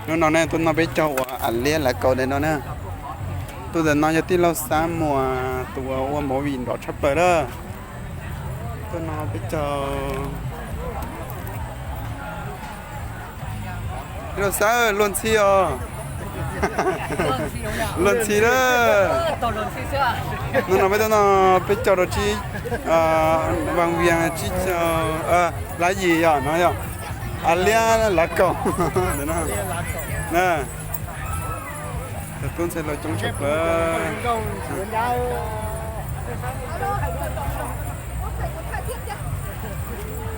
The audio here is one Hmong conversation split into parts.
Hnub no ne tuaj noj peb caug uas a liab lav kaus ntawm no na. Tus ntawm no yog tij laug Xab Muas tus uas ua movie nrov tshaj plaws lawm. Tuaj noj peb caug. Tij laug Xab, luag ntxhi os. Luag ntxhi lawm. Hnub no peb tuaj noj peb caug rau tsib, Vas Vias tsib caug, Lab Yim yom, no yog a liab lav kaus. Cov tub ntxhais hluas coob tshaj plaws.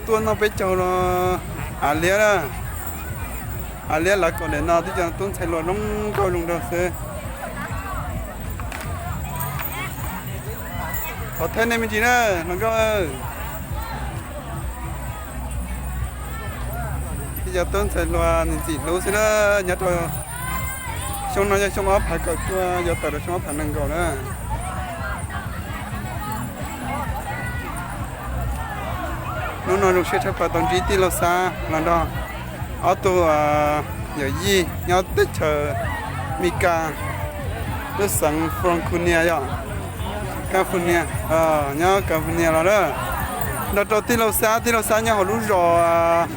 Tuaj noj peb caug los a liab, a liab lav kaus ntawm no tib co tub ntxhais hluas zoo nkauj zoo nraug xwb. Thov thaij nej me ntsis na, hluas nkauj. Tib co tub ntxhais hluas ntxim hlub xwb na, nyob rau xyoo no yog xyoo ob phav kaum cuaj yuav tawm rau xyoo ob phav nees nkaum na. Hnub no zoo siab tshaj plaws tau ntsib tij laug Xab los nrog ob tug yawm yij nyob teb chaws Mes Kas, lub xeev California yom, California, nyob California los lawm. Nrog rau tij laug Xab, tij laug Xab nyob hauv lub zos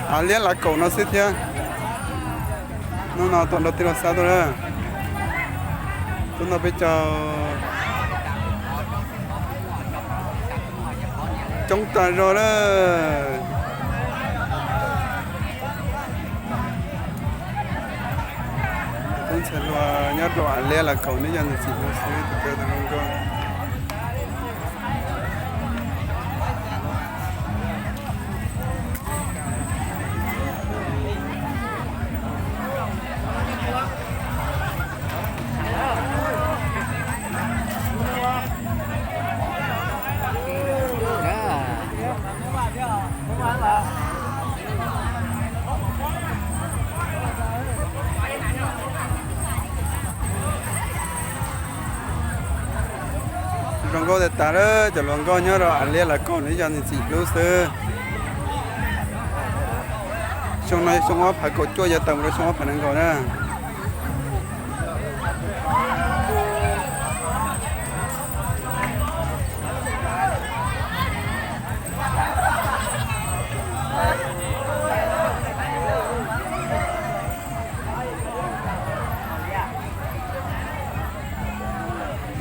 a liab lav kaus no xwb thiab. Hnub no tuaj nrog tij laug Xab tuaj lawm. Tuaj noj peb caug coob tas zog lawm. Tub ntxhais hluas nyob rau a liab lav kaus neb yog ntxim hlub xwb, tus cov tus zoo nkauj. Zoo nkauj tas tas lawm, cov hluas nkauj nyob rau a liab lav kaus neb yog ntxim hlub xwb. Xyoo no xyoo ob phav kaum cuaj yuav tawm mus rau xyoo ob phav nees nkaum na.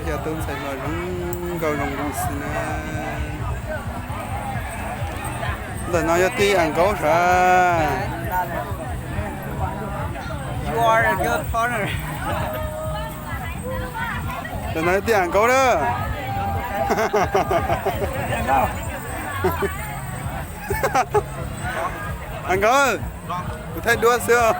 Cov tub ntxhais hluas zoo nkauj zoo nkauj xwb na. Ntawm no yog tij As Nkaub sav. Ntawm no yog tij As Nkaub na. As Nkaub, kuv thaij duab xwb os.